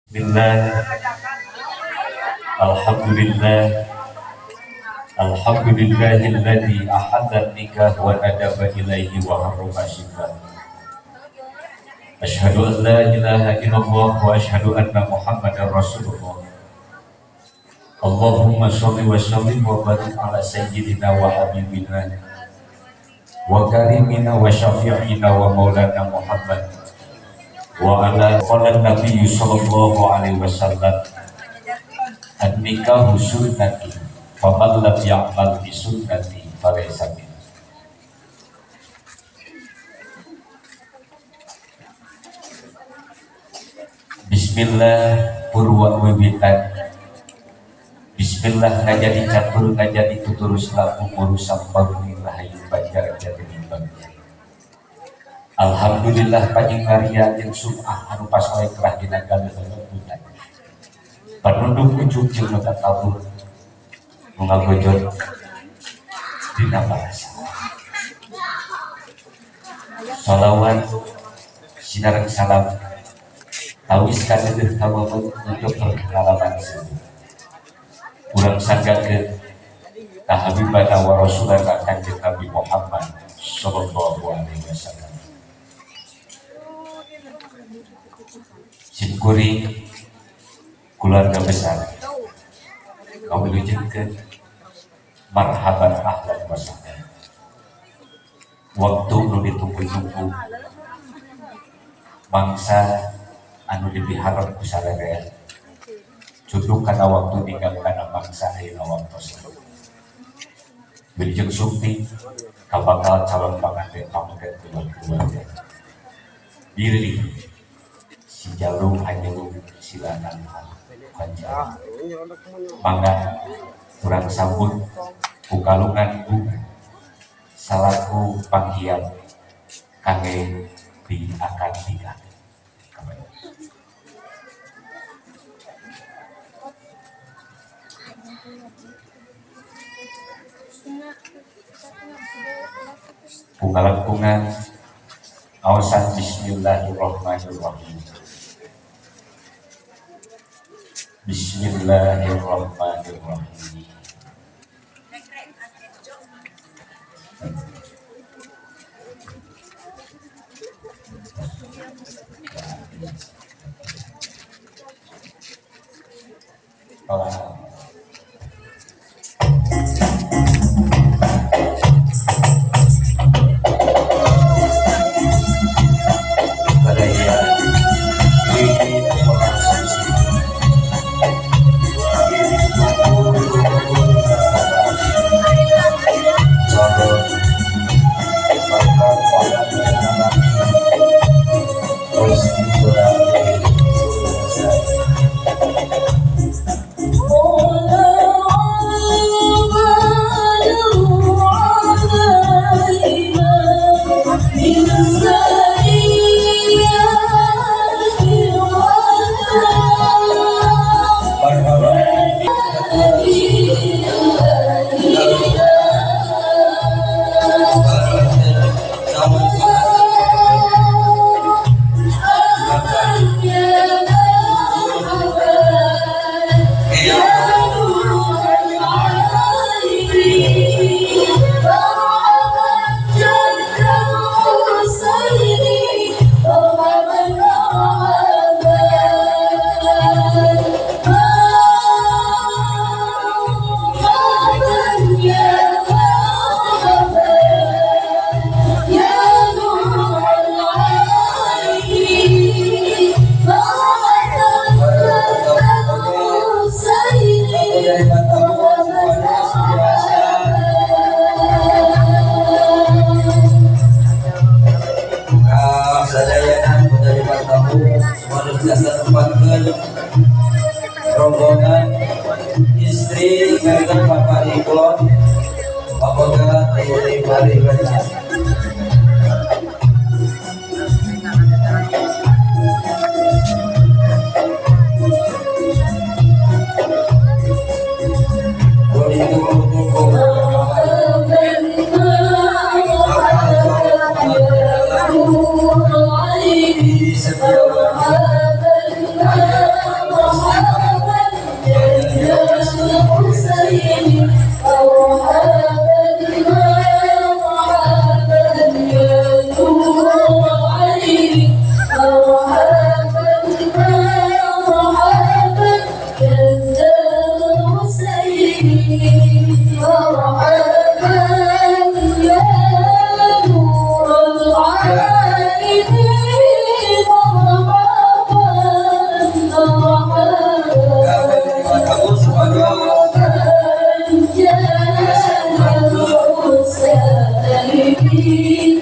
Bismillah. Alhamdulillah. Alhamdulillahilladzi ahalla nikah wa nadaba ilaihi wa harrama syibah. Asyhadu an la ilaha illallah wa asyhadu anna Muhammadar Rasulullah. Allahumma sholli wa sallim wa barik ala sayyidina wa habibina wa karimina wa syafi'ina wa maulana Muhammad wa ala qala Nabi sallallahu alaihi wasallam, an-nikahu sunnati faman lam ya'mal bi sunnati falaysa minni. Bismillah purwa wiwitan. Bismillah ngajadi catur, ngajadi tuturus laku urusan paguni rahayu Banjar jadi Bagja. Alhamdulillah panjang ngaria jeung sum'ah anu pasoe kerah dina galeuh lembutan. Panunduk ujug jeung nu takabur nu ngagojot dina bahasa. Salawat sinareng salam tawis kadeudeuh kababat untuk perkenalan seduh. Urang sanggakeun ka habibana wa rasulana Kanjeng Nabi Muhammad sallallahu alaihi wasallam. Simkuring keluarga besar ngawilujengkeun marhaban ahlan wa sahlan. Waktu nu ditunggu-tunggu, mangsa anu dipiharep ku sararea, cunduk kana waktu ninggal kana mangsa ayeuna waktosna. Wilujeng sumping ka bakal calon panganten pameget keluarga. Bilih si jalu hanjelu silakan kanca. Mangga urang sambut ku kalungan bunga salaku panghiang kangge di akad nikah. Kungalangkungan awasan bismillahirrahmanirrahim. Bismillahirrahmanirrahim. Tolong. Rombongan istri ngaten Bapak Iklon Bapak Ibu Bari. Di